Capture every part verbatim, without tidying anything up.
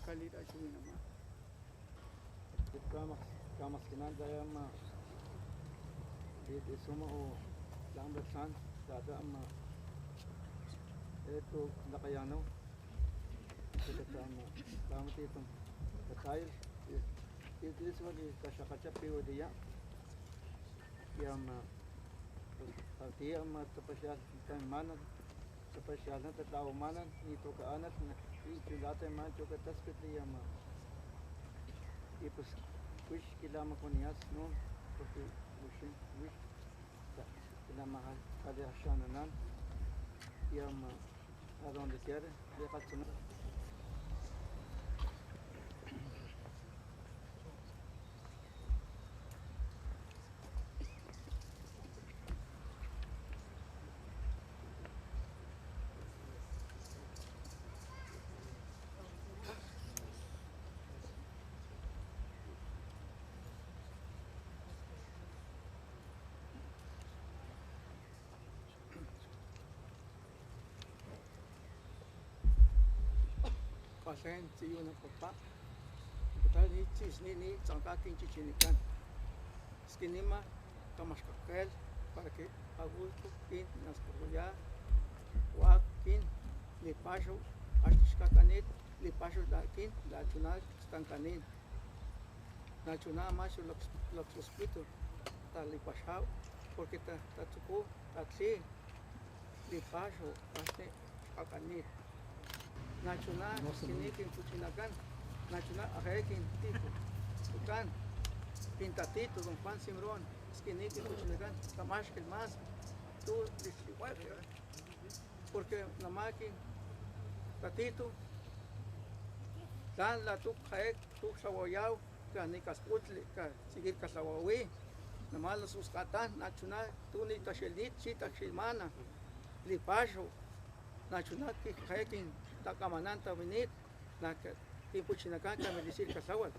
Kali'tachiwinama. Kit kama, kamaskinan taya ama, kit isuma o tlan tlan tata ama, esto lakayanaw. Kit kama, kama titum katayil. Kit isuma li kaxakachapi waliya. Yama, pues, partiya ama tapaxal kan manan. Tapaxalna tatlawamanan, nitu ka'analh, na, i chulata man chu kataspitli yama. Y pues, wix kilamakuaniyas, no, porque wix, wix, ta, kilamajal, kaliaxananan, yama, a donde quiera, liakgatsana. Kgalhen tsiyuna papa. Kgalhen tsisni ni ts'anka kin chichinikan. Skinima kamaxkakgel para que a gusto kin naskujuyá. Wa kin lipaxaw, axni xkakanit lipaxaw la kin, la chuna stankanin. Nachuna ama xlak-, lakspusputu talipaxaw, porque ta, tatsuku, tatli, lipaxaw, axni xkakanit. Nachuna, no, skini kin puchinakan, nachuna, aje kin titu, tukan, kin tatitu, don Juan Simrón, skini kin puchinakan, kamaxkil mas, tu, lixliwal, porque nama kin tatitu, tlan la tu, jae, tu, tlawayaw, ka ni kasputli, ka tsikit kalhawawi. Nama lasuskgatan, nachuna tu nitaxilnit, chi taxilmana, lipaxaw, nachuna ki, jae kin takamanan tawinit, na ka, kin puchinakan ka medicir kalhawal.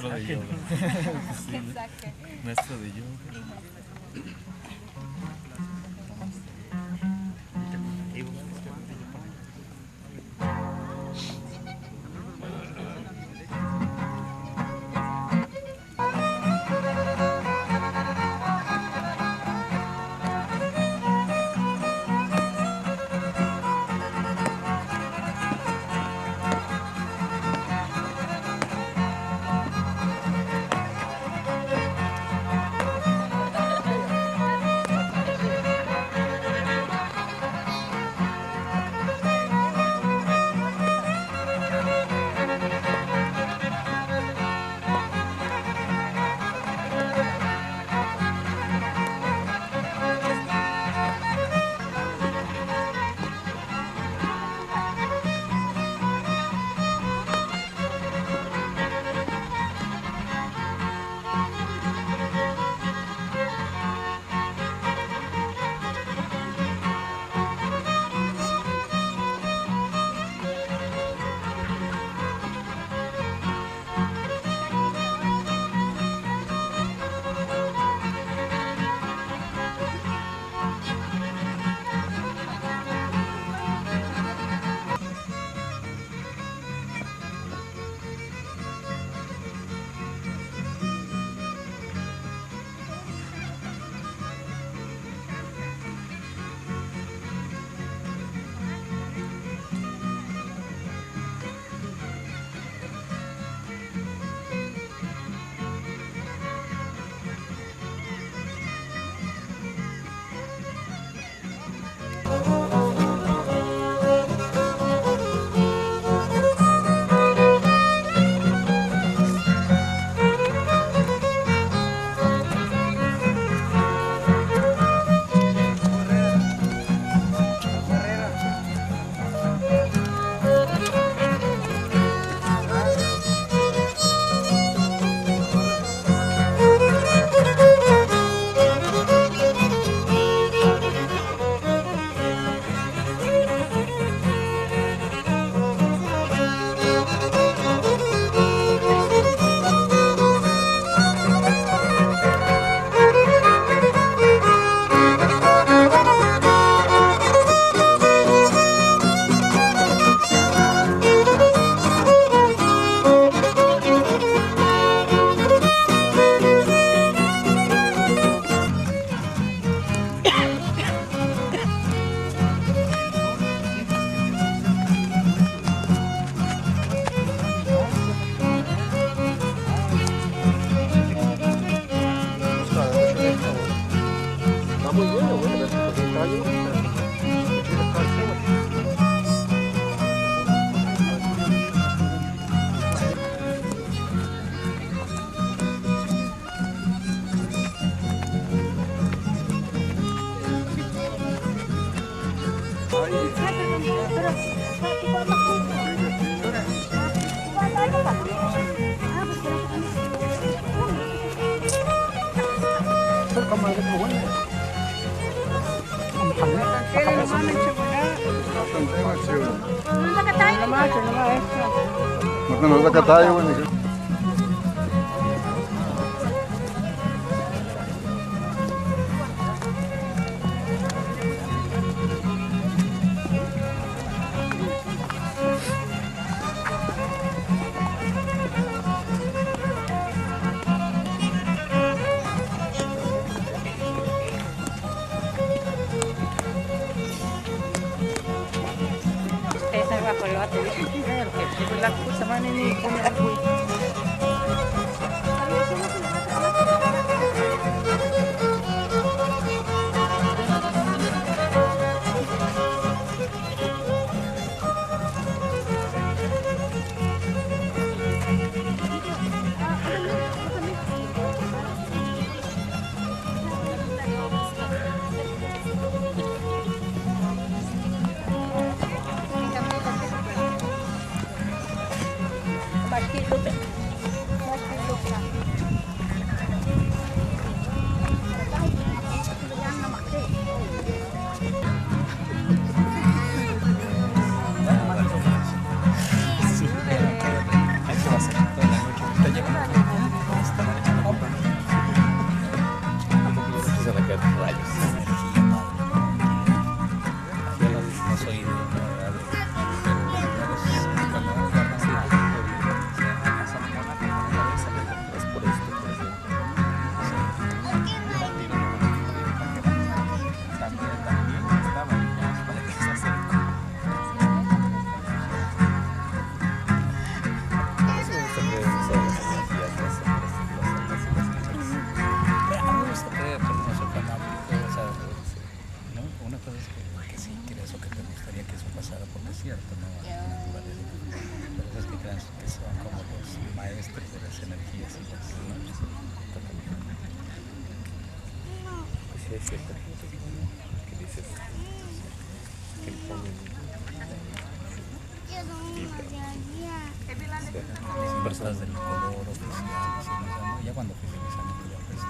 Maestro de yoga. Exacto. Maestro de yoga. Que son como los maestros de las energías y las, ¿no? Pues es cierto. ¿Qué dices? Que ponen vibra. Siempre estás del color oficial, sí, no, o sea, ¿no? Ya cuando oficializan, ya pues.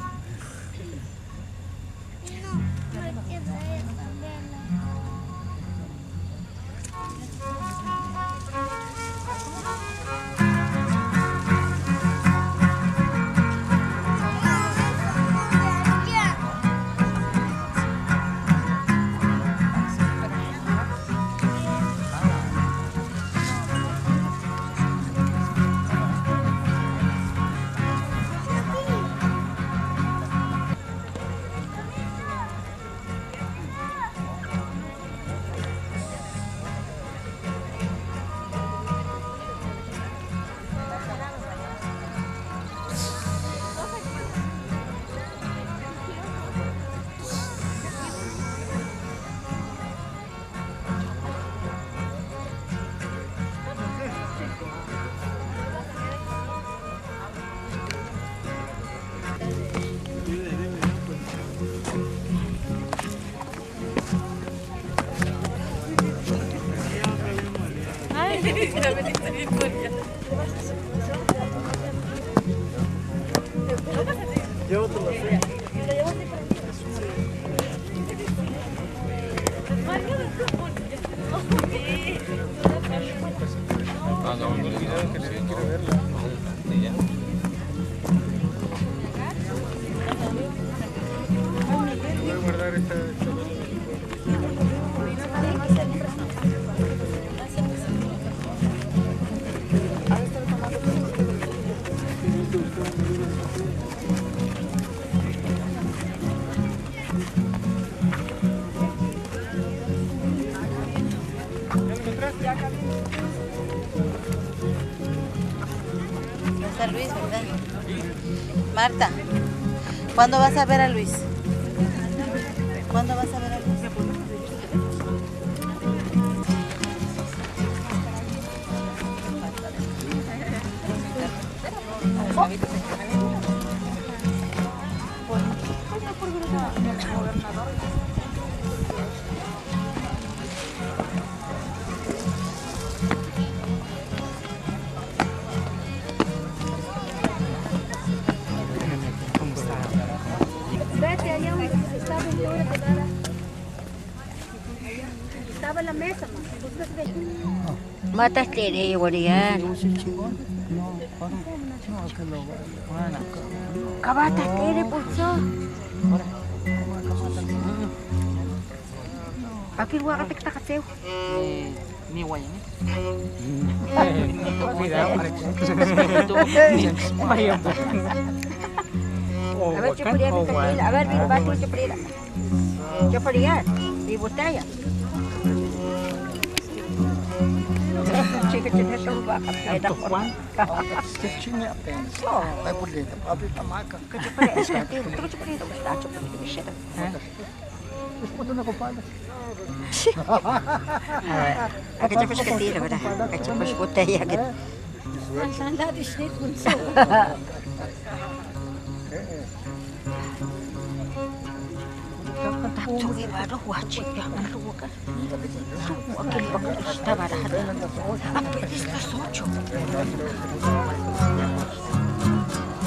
Está Luis, ¿verdad? Marta, ¿cuándo vas a ver a Luis? ¿Cuándo vas a ver a Luis? Vete allá donde estaba en la mesa, ma. Busca su vecino. Matajt'e'eya waliyan. Kabatajt'e'eya pulso. Akit wa akgatik takgatsiw. Ni wayan. A ver, chupulira mi katiw. A ver, mi bati chupulira. Chupulira mi botella. Chica, chica, chica, chica. Ay, por dentro. Abre la maca. Kachupulira, kachupulira, kachupulira. Akit chapach katira, ¿verdad? Akit chapach botella, akit.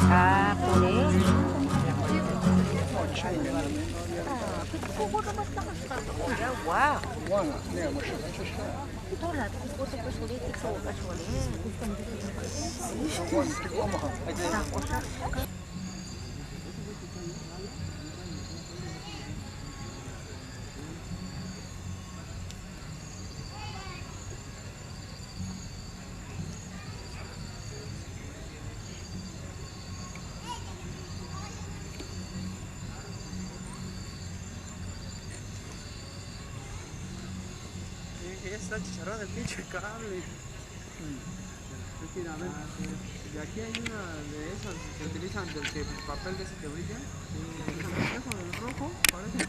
Ah, por eso. Eh, ella está chicharrada del pinche cable. Últimamente. Y aquí hay una de esas que utilizan del que papel de ese que brilla. Eso, el rojo, parece.